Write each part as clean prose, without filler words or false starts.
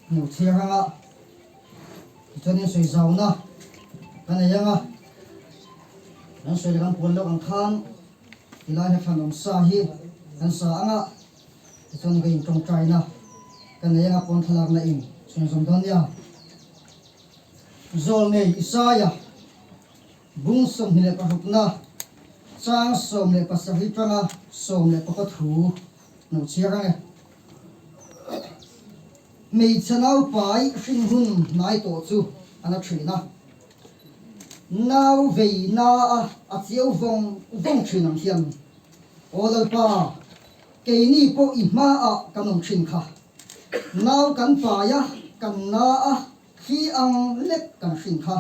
Hmuh chhiar anga tichuanin sawi zauna ka nei anga kan sawi leh kan puan lawk ang khan tilai hla thlan awm sa hi kan sa anga tichuan ka intawngtaina ka nei anga pawn thlalakna in chhunzawm dawn nia. Zawl ngei Isaia bung 26na chang 17 tanga 14 thu hmuh chhiar ang e. Hmeichhe naupai hrin hun hnai tawh chu a na thin a, nau vei na a a chiau vawng vawng thin ang hian, Aw Lalpa, keini pawh i hmaah kan awm thin kha, nau kan pai a, kan na a, thli ang lek kan hrin kha.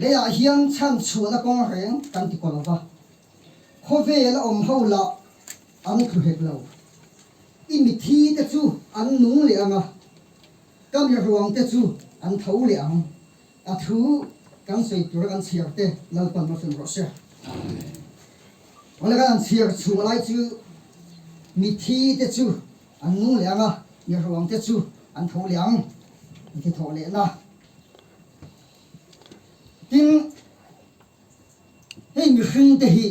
Leiah hian chhan chhuahna kawng reng kan ti kaw lo va, khawvel a awm ho lah an tlu hek lo. I mithi te chu an nung leh ang a, ka mi ruang te chu an tho leh ang. A thu kan sawi tura kan chhiar te Lalpan a fem rawh se. Awle kan han chhiar chhuah lai chu mithi te chu an nung leh ang a, mi ruang te chu an tho leh ang. Mithi thawh lehna. Tin, hei mihring te hi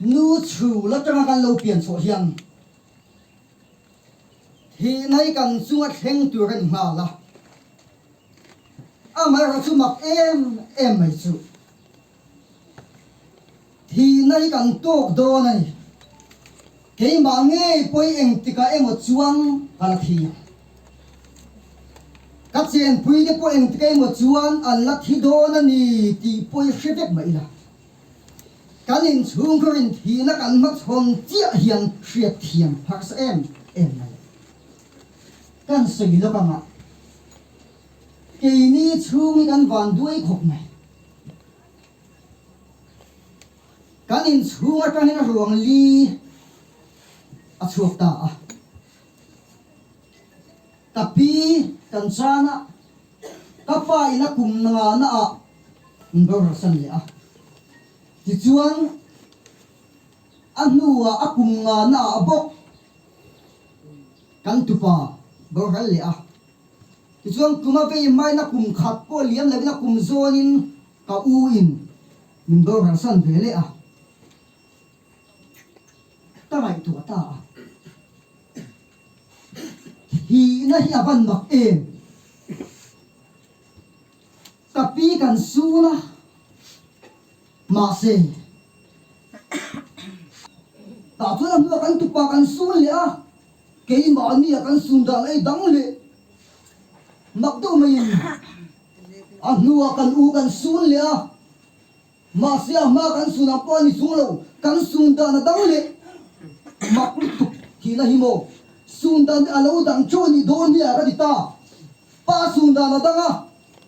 Nu chhul atanga kan lo pian chhuah hian thihna hi kan chunga thleng tur a ni nghal a, amaherawh chu mak em em mai chu thihna hi kan tawk dawn a ni. Keimah ngei pawi engtikah emaw chuan ka la thi ang. Ka chenpui te pawh engtikah emaw chuan an la thi dawn a ni tih pawi hre vek mah ila. Kan inchhungkhur inthihna kan hmachhawn chiah hian hriat thiam harsa em em mai. Kan sawi lawk anga keini chhung hi kan van duai khawp mai. Kan inchhung atangin ruang li a chhuak ta a. Ka pi kan chan a. Ka pa in a kum ngahna ah min boral san leh a, tichuan a hnuah a kum ngahna ah bawk kan tupa boral leh a, tichuan kum a vei hmain a kum khat pawh liam lovin a kum zawnin ka u in min boral san ve leh a, ka ngaihtuah ta a. Thihna hi a van mak em? Ka pi kan sun a, mahse tah chuan a hnuah kan tupa kan sun leh a, keimahnia kan sun dan ei dang leh mak deuh maiin a hnuah kan u kan sun leh a. Mahse a hma kan sun ang pawh a ni chung lo, kan sun dan a dang leh mak lutuk thihna hi maw? Sun dan te a lo dang teuh a nih dawn hi a ka ti ta. Pa sun dan a dang a,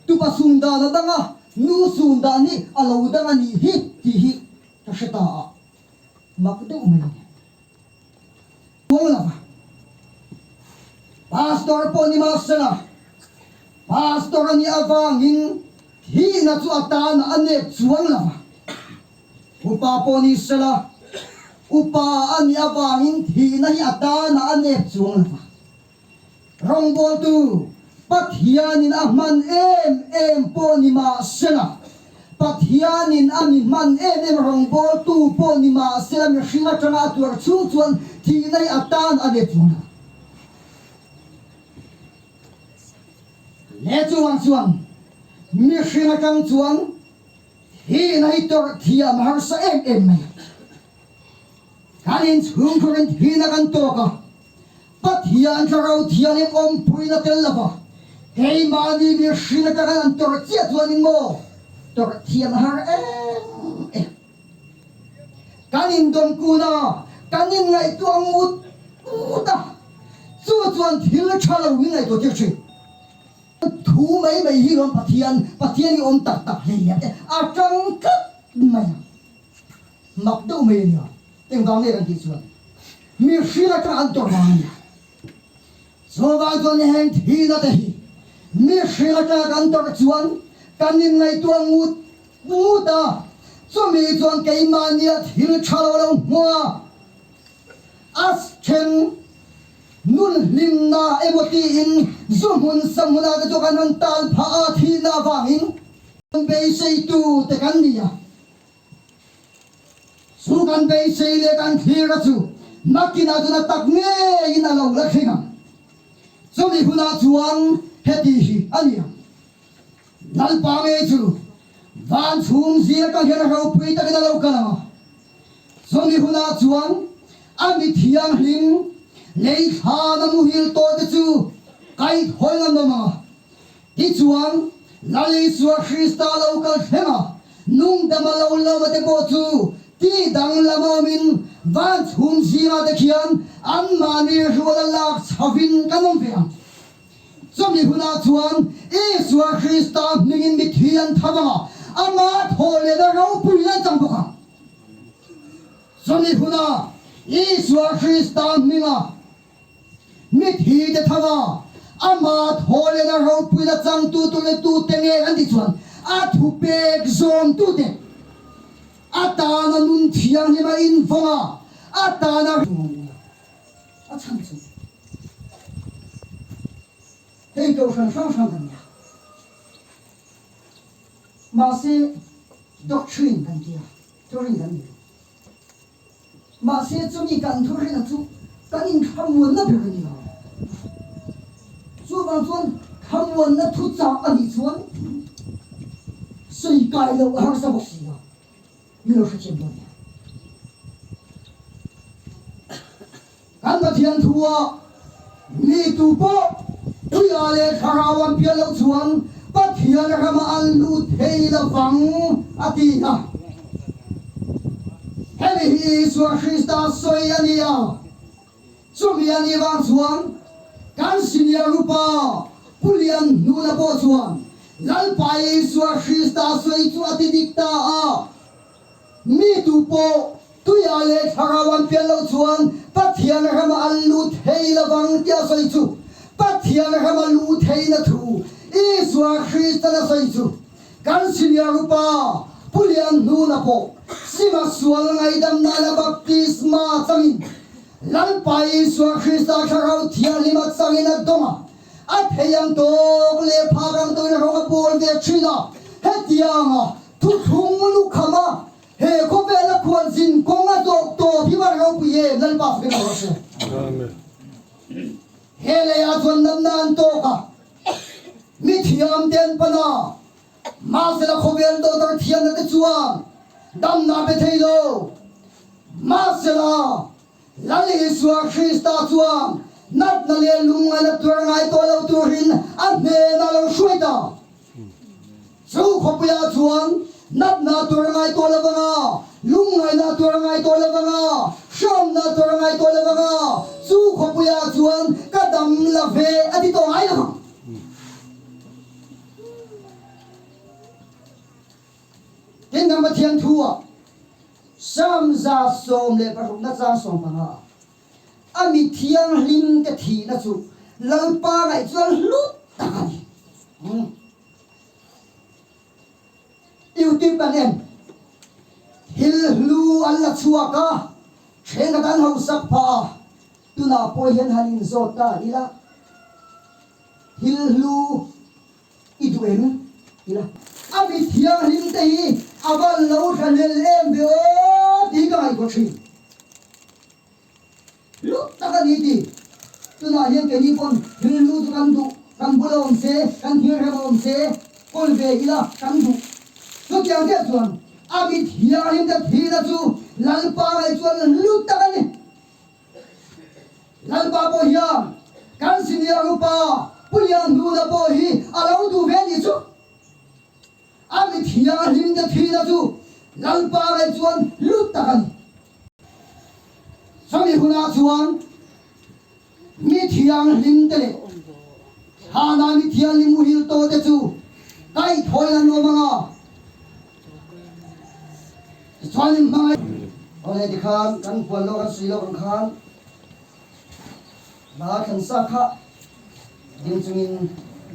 tupa sun dan a dang a, nu sun dan hi a lo dang a nih hi tih hi ka hre ta a, mak deuh mai a ni. Chuang lo va. Pastor pawh ni mahsela, Pastor a nih avangin thihna chu a tana a nep chuang lo va. Upa pawh ni sela, upa a nih avangin thihna hi a tana a nep chuang lo va. Rawngbawltu Pathianin a hman em em pawh ni mahsela, Pathianin a mi hman em em rawngbawltu pawh ni mahsela mihring atanga a tuar chhung chuan thihna hi a tan a let vang a. Le chuvang chuan mihring atang chuan thihna hi tawrh thiam a harsa em em mai a. Kan inchhungkhurin thihna kan tawk a. Pathian Thlarau Thianghlim awmpuina tel lova keimahni mihring atanga an tawrh chiah chuanin maw tawrh thiam a har em em. Kan indawmkun a, kan inngaihtuah ngut ngut a, chu chuan thil tha lo min ngaihtuah tir thin. Thu mai mai hi lawm Pathian, Pathian i awm tak tak hlei a te a tang tlat mai a. Mak deuh mai a nia. Engvang nge kan tih chuan mihring atanga an tawrh vang a nia. Chuvang chuan heng thihna te hi mihring atanga kan tawrh chuan kan inngaihtuah ngut ngut a, chumi chuan keimahnia thil tha lo lo hmuh a, a then. Nun hlimna emaw tiin zu hmun sa hmunah te chu kan rawn tal phah a, thihna avangin beiseitu te kan ni a. Chu kan beisei leh kan thlir a chu nakinah chuan a tak ngeiin a lo la thleng ang. Chumi hunah chuan heti hi a ni ang, Lalpa ngei chu van chhung zir atang hian a ropui takin a lo kal ang a, chumi hunah chuan a mi thianghlim lei thlana muhil tawhte chu kaihthawin an awm ang a, Tichuan, Lal Isua Krista lo kal thleng a, nungdama lo lawma te pawh chu ti danglam awmin van chhung zingah te khian anmahni ruala lak chhovin kan awm ve ang. Chumi hunah chuan Isua Krista hmingin mithi an tho ang a, ama thawhlehna ropuiin an chang bawk ang. Chumi hunah Isua Krista hminga Mithi te tho a, ama thawlena ropuina changtu tur leh tute nge an tih chuan a thupek zawmtute a tana nun thianghlim a invawng a, a tana a chhan chu hei kohhran hrang hrang kan nia. Mahse doctrine kan tia, thurin kan ni lo. Mahse chumi kan thurina chu kan inthlamuanna ber a ni lo. Chuvang chuan thlamuanna thuchah a nih chuan sawi kai loh a harsa bawk si a, min lo hrethiam dawn nia. Kan Pathian thua mi tu pawh Tuia leh Thlarau an pian loh chuan Pathian ramah an lut thei lovang a ti a. Hemi hi Isua Krista sawi a ni a. Chumi a nih vang chuan kan senior upa Pu Lian Hnuna pawh chuan Lalpa Isua Krista sawi chu a ti dik ta a. Mi tu pawh Tuia leh Thlarau an pian loh chuan Pathian ramah an lut thei lovang tia sawi chu Pathian rama luh theihna thu Isua Kristan a sawi chu kan senior upa Pu Lian Hnuna pawh sima sual ngaihdamna la baptisma changin Lalpa Isua Krista Thlarau Thianghlim a changin a dawng a, a thei ang tawk leh phak ang tawkin rawng a pawl ve thin a, hetianga Thuthlung lukham a, he khawvela khualzin kawng a zawk tawp hi van ropui em Lalpa fakin a rawh se. Amen. He leiah chuan natna an tawk a, mi thiam te an pan a, mahsela khawvel doctor thiamna te chuan damna pe thei lo. Mahsela Lal Isua Krista chuan natna leh lungngaihna tuar ngai tawh lo turin a hnenah a lo hruai ta. Chu khawpuiah chuan natna tur a ngai tawh lo vang a, lungngaihna tur a ngai tawh lo vang a, hreawmna tur a ngai tawh lo vang a, chu khawpuiah chuan ka dam la ve a ti tawh ngai lo vang. Tin, kan Pathian thu-ah Psalm 116 chang 15 ah, A mi thianghlim te thihna chu Lalpa ngaih chuan hlu tak a ni. Youtube kan en, thil hlu an la chhuak a, thenkhat an hausak phah a, tunah pawh hian han inzawt ta ila, thil hlu i duh em ila? A mi thianghlim te hi a van lo thlahlel em ve aw tih ka ngaihtuah thin. Hlu tak a ni ti. Tunah hian keini pawn thil hlu chu kan duh, kan bula awm se, kan thil rem a awm se, kawl ve ila kan duh. Chutiang chiah chuan a mit hianghlim te thihna chu Lalpa ngaih chuan hlu tak a ni. Lalpa pawh hian kan senior upa Pu Lianhnuna pawh hi a lo duh ve nih chu. A mit hianghlim te thihna chu Lalpa ngaih chuan hlu tak a ni. Chumi hunah chuan mi thianghlim te leh thlana mi thianghlim muhil tawh te chu kaihthawin an awm ang a, tichuan in hmangaih Awle tikhan kan huan lawk an sui lawk ang khan hla thlan sa kha ding chungin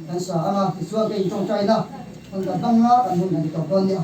kan sa ang a, tichuan ka intawngtaina hun kan hmang a, kan hun kan ti tawp dawn nia.